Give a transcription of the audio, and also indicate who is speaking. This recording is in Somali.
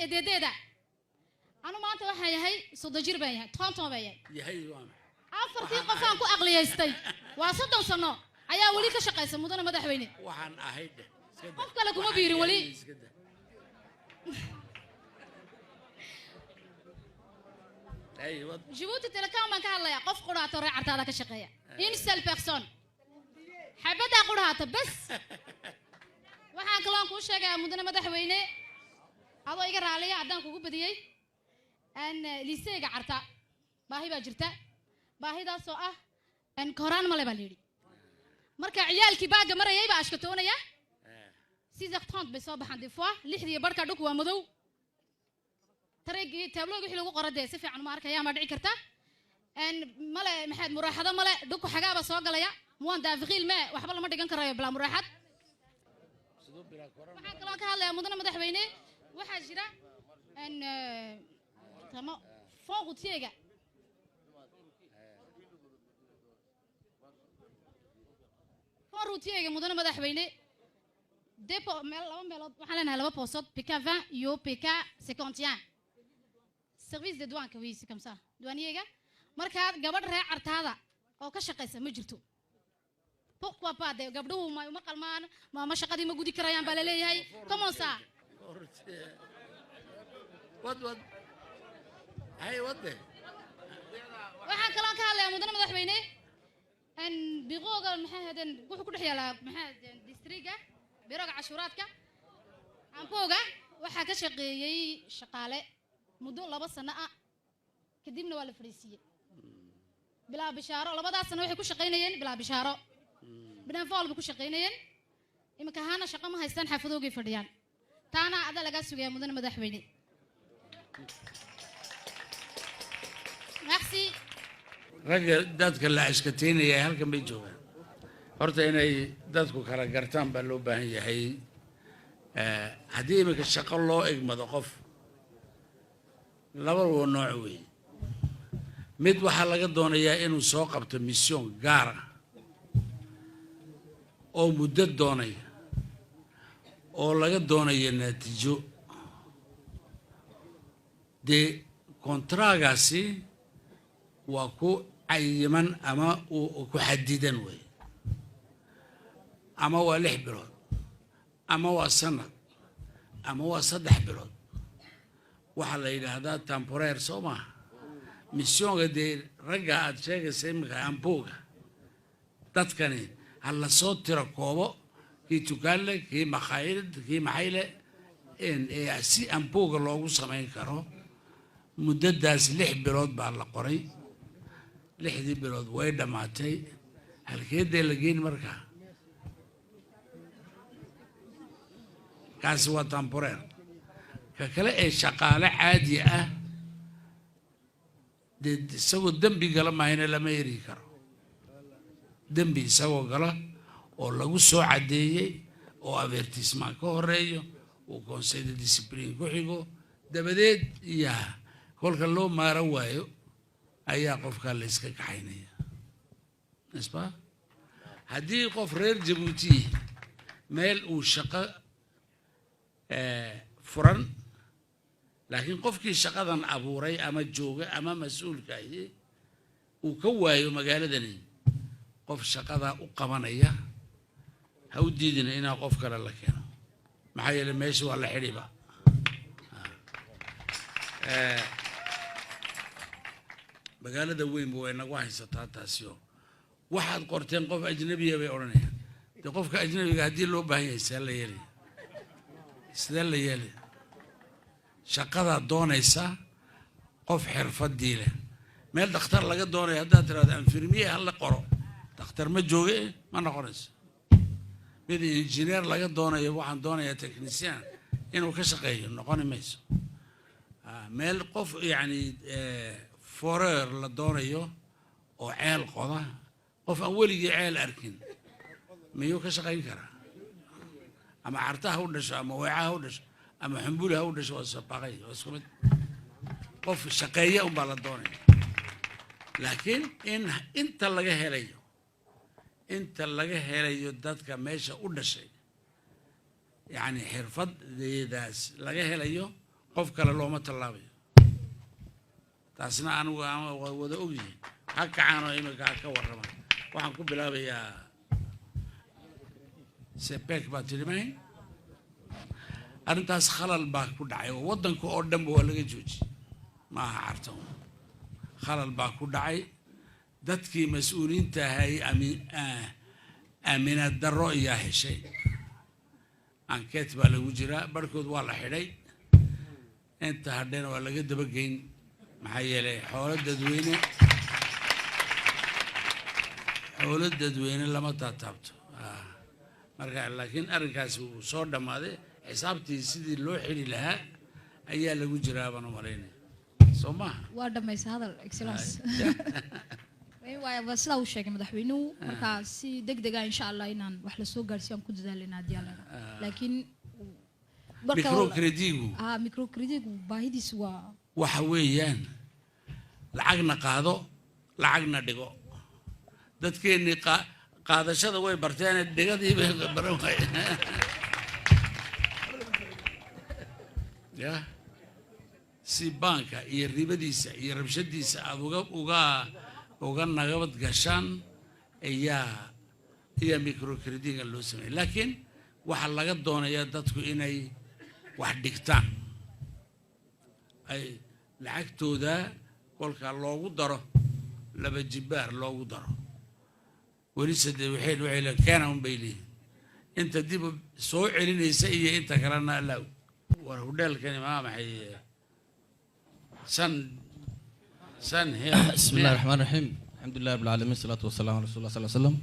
Speaker 1: Eedeedeeda anu maanta waxaan yahay 30 jir baan yahay, 30 ans baan yahay.
Speaker 2: Yahay waa maxay?
Speaker 1: Afartii qofaan ku aqliyaystay waa 30 sano ayaa weli ka shaqaysa, mudane madaxweyne.
Speaker 2: Waxaan ahay dheh. Iska dah.
Speaker 1: Qof kale kuma
Speaker 2: Waxaan
Speaker 1: biirin weli.
Speaker 2: yahay, iska dah. Hay, wad.
Speaker 1: Djibouti Telecom baan ka hadlayaa. Qof qudhaato reer Cartaada ka shaqeeya, une seule personne, xabaddaa qudhaata bes. Waxaan kaloon kuu sheegayaa, mudane madaxweyne, adoo iga raaliya haddaan kugu badiyey, an liseega Carta baahi baa jirta, baahidaasoo ah an koraan male baa la yidhi. Marka ciyaalkii baagga marayay baa ashkatoonaya. 6h30 bay soo baxaan, des fois 6dii barhka. Dhulku waa madow, tareegii tableauga wixii lagu qoro dee si fiican uma arkayaan baa dhici karta. N male maxaad muraaxado male, dhulku xagaaba soo galaya, muwaan daafiqiil mee, waxba lama dhigan karayo bilaa muraaxad.
Speaker 2: Siduu bilaa koran?
Speaker 1: Waxaan kaloo ka hadlayaa, mudane madaxweyne, waxaa jira n tamo fond routierga. Fond routierga, mudane madaxweyne, depo meel laba meelood waxaan leenahay, laba poosood, PK 20 iyo PK 51, service de douane, oui, c'est comme ça, douaniyega. Markaa gabadh reer Cartaada oo ka shaqaysa ma jirto. Pourquoi pas? De gabdhuhu ma uma qalmaan, ma shaqadii ma gudi karayaan baa laleeyahay. Comment ça?
Speaker 2: Wad, wad, hay, wadde.
Speaker 1: Waxaan kaloo ka hadlayaa, mudane madaxweyne, n biqooga maxay ahaydeen, wuxuu ku dhex yaalaa maxay ahaydeen distriga, biroga cashuuraadka ampooga. Waxaa ka shaqeeyey shaqaale muddo 2 sano ah, kadibna waa la fadhiisiiyey bilaa bishaaro. Labadaas sano waxay ku shaqaynayeen bilaa bishaaro, bénévole bay ku shaqaynayeen. Iminka ahaana shaqo ma haystaan, xaafadoogay fadhiyaan. Taana adaa lagaa sugaya, mudane madaxweyne. Merci.
Speaker 2: Ragga dadka la ashkateynaya halkan bay joogaan. Horta inay dadku kala gartaan baa loo baahan yahay. Haddii iminka shaqo loo egmado qof, laba nooc weeye. Mid waxaa laga doonayaa inuu soo qabto mission gaar ah oo muddo doonaya oo laga doonayo natiijo. Dee contratgaasi waa ku cayiman ama uu ku xadidan wey, ama waa 6 bilood, ama waa sanad, ama waa 3 bilood. Waxaa la yidhaahdaa temporaire, soo maaha? Missionga dee ragga aad sheegaysa iminka ambuga, dadkani ha lasoo tiro koobo, kii tukaanle, kii makhaayad, kii maxayle, si ambuga loogu samayn karo. Muddadaas 6 bilood baa la qoray. 6dii bilood way dhammaatay. Halkeedee la geyn markaa? Kaasi waa temporaire. Ka kale ee shaqaale caadi ah, dee isagoo dembi gala mahayna lama eri karo. Dembi isagoo gala oo lagu soo caddeeyey oo avertissement ka horeeyo, uu conseil de discipline ku xigo, dabadeed iya kolka loo maaran waayo ayaa qofkaa la iska kaxaynaya sba. Haddii qof reer Jabuuti meel uu shaqo furan, laakiin qofkii shaqadan abuuray ama jooga ama mas-uulka ahi uu ka waayo magaaladani qof shaqadaa u qabanaya, ha u diidina inaa qof kale la keeno. Maxaa yeeley meesha waa la xidhiba. Magaalada weynba way nagu haysataa taasio. Waxaad qorteen qof ajnabiya bay odhanayaan. Dee qofka ajnabiga haddii loo baahan yahay, see la yeelaya? Sidee la yeelaya? Shaqadaad doonaysa qof xirfadii leh. Meel dhakhtar laga doonayo haddaad tirahdo infirmier ha la qoro, dhakhtar ma jooge, ma noqonayso. Mid injineer laga doonayo, waxaan doonayaa technicien inuu ka shaqeeyo, noqoni mayso. Meel qof yacni foreur la doonayo oo ceel qoda, qof aan weligii ceel arkin miyuu ka shaqayn karaa? Ama Carta ha u dhasho, ama Weeca ha u dhasho, ama Xumbuli ha u dhasho, waa sabaqay, waa isku mid. Qof shaqeeya unbaa la doonaya. Laakiin in inta laga helayo dadka meesha u dhashay, yacni xirfadeedaas laga helayo, Qof kale looma tallaabayo. Taasna anigu ama waa wada ogyihiin. Ha kacaan oo imika ha ka warramaan. Waxaan ku bilaabayaa CEPEC baa tidhi mahayn. Arrintaas khalal baa ku dhacay oo waddanka oo dhanba waa laga joojiyey, ma aha Carta un. Khalal baa ku dhacay. Dadkii mas-uuliyiinta ahay aaminaad darro ayaa heshay. Enquête baa lagu jiraa. Barhkood waa la xidhay, inta hadhena waa laga dabageyn, maxaa yeelay xoolo dadweyne lama taataabto. Marka laakiin arrinkaasi wuu soo dhammaaday. Xisaabtii sidii loo xidhi lahaa ayaa lagu jiraa baan u malaynaya, soo maaha?
Speaker 1: Waa dhamaysa hadal, Excellence. Waa sidaa uu sheegay madaxweynuhu. Markaa si deg deg ah, insha Allah, inaan wax lasoo gaarsiiyo aan ku dadaalina haddii Alla yidhaahdo. Laakiin
Speaker 2: Microcrédit-gu.
Speaker 1: Ah, microcrédit-gu baahidiisu waa
Speaker 2: Waxa weeyaan lacagna qaado, lacagna dhigo. Dadkeennii qaadashada way barteene, dhigadii bay baran waayeen ya. Si baanka iyo ribadiisa iyo rabshadiisa aada uga nabad gashaan ayaa microcrédit-ga loo sameeyey. Laakiin waxaa laga doonayaa dadku inay wax dhigtaan, ay lacagtooda kolka loogu daro, laba jibaar loogu daro. Welise dee waxay leeyihin keena un bay leeyihin. Inta dib soo celinaysa iyo inta kalena allaa. War hudheelkani maa maxay san
Speaker 3: بسم الله الرحمن الرحيم، الحمد لله رب العالمين، الصلاة والسلام على رسول الله صلى الله عليه وسلم.